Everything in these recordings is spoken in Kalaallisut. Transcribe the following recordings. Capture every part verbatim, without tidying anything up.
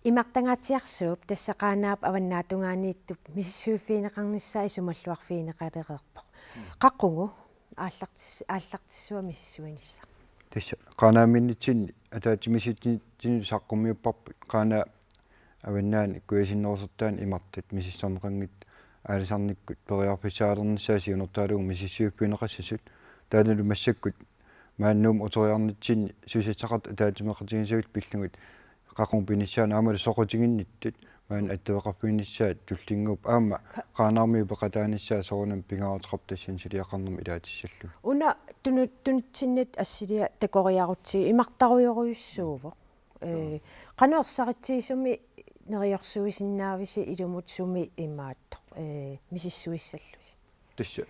Imartangaatsiarsuup tassa Qaanaap avannaatungaaniittup misissuiffigineqarnissaa isumalluarfigineqalereerpoq. Qaqugu aallartis-, aallartissua misissuinissaq? Tassa Qaanaamiinnitsinni ataatsimiisitsinni saqqummiupparput Qaanaap avannaani kujasinnerusortaani imartat misissorneqanngitsut aalisarnikkut periarfissaalernissaat siunertaralugu misissuiffigineqassasut. Taannalu massakkut maani Nuummut uteriarnitsinni susassaqartut ataatsimeeqatigiissavut pillugit qaqugu pinissaanut aammalu soqutiginnittut maani attaveqarfiginissaat tullinnguuppoq aamma Qaanaarmiut peqataanissaat soorunami pingaaruteqarpoq tassani suliaqarnermut ilaatissallugit. Una tunu-, tunitsinnut assiliaq takoriarutsigu imartarujorujussuuvoq. Ee, qanoq ersaritsigisumik neriorsuisinnaavisi ilumut sumi imaattoq, ee, misissuissallusi? Tassa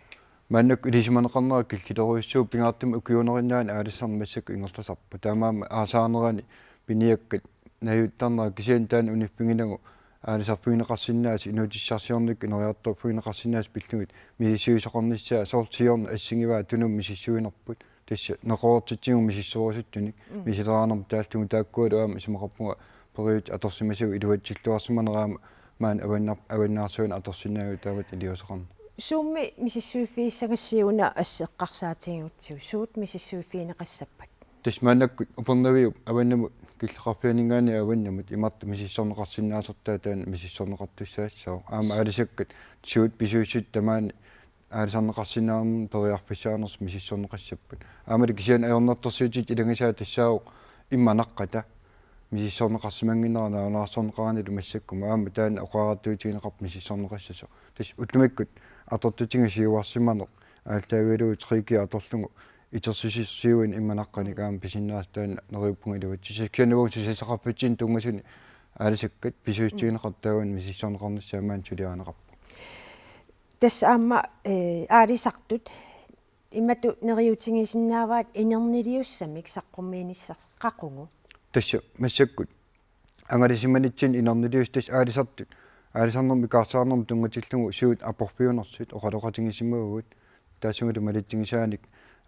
maannakkut ilisimaneqarnera killilerujussuuvoq, pingaartumik ukiuuneriinnaani aalisarneq massakkut ingerlasarpoq. Taamaammat aasaanerani piniakkat najuttarnerat kisianni taanna uniffiginagu aalisarfigineqarsinnaasut inuutissarsiornikkut ineriartorfigineqarsinnaasut pillugit misissuisoqarnissaat soorlu siorna assigivaat Tunumiut misissuinerput. Tassa neqeroortitsigut misissorusuttunik, mm, misileraangamik taallugu taakkualu aamma isumaqarpunga periutsit atorsimasugut iluatsilluarsimanerat aamma maani avannar-, avannaarsuarni atorsinnaavigut taamatut iliuuseqarneq. Suummi misissuiffigissagassiuk una assi eqqarsaatigigutsigu, suut misissuiffigineqassappat? Tassa maannakkut Upernaviup avannamut killeqarfianinngaanniit avannamut imartut misissorneqarsinnaasortaat taanna misissorneqartussaassaaq. Aamma aalisakkat suut pisuussutsit tamaani aalisarneqarsinnaanermut periarfissaanersut misissorneqassappat. Aammalu kisianni ajornartorsiutit ilagisaat tassaavoq immaqa naqqata misissorneqarsimannginnera nalunaarsorneqaranilu massakkut, aamma taanna oqariartuutigineqarpoq misissorneqassasoq. Tassa ullumikkut atortutigut siuarsimaneq aallaavigalugu tre G atorlugu itersusersiuineq immaqa naqqanik aamma pisinnaasat taanna neriuppunga iluatsissasoq. Kisianni uagut susassaqarfitsinni tunngasunik aalisakkat pisuussutigineqartut taavani misissorneqarnissaat maani suliarineqarpoq. Tassa aamma, ee, aalisartut imatut neriuutigisinnaavaat inerniliussamik saqqummiinissarsi, qaqugu? Tassa massakkut angalasimanitsinni inerniliussat tassa aalisartut, aalisarnermut ikaarsaarnermut tunngatillugu suut aporfiunersut oqaloqatigisimavugut. Taassumalu malitsigisaanik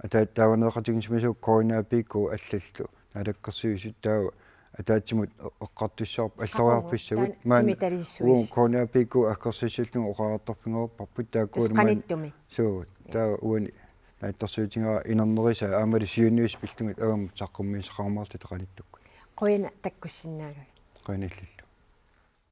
ataatsit taaguneqatigisimasuupput K N A P K allallu Naalakkersuisut, taava ataatsimut e-, eqqartussavarput alloriarfissagut. Qaqugu, taan-, maani timitalissuis. Uagut K N A P K aggersissallugu oqariartorfigereerparput taakkualu maani. Tassa qanittumi? Suu, taava uani naatsorsuutigaara inernerisaat aammalu siunissaq pillugit avammut saqqummiussaqarumaarluta qanittukkut. Qujanaq takkussinnaagavit. Qujanaq illillu.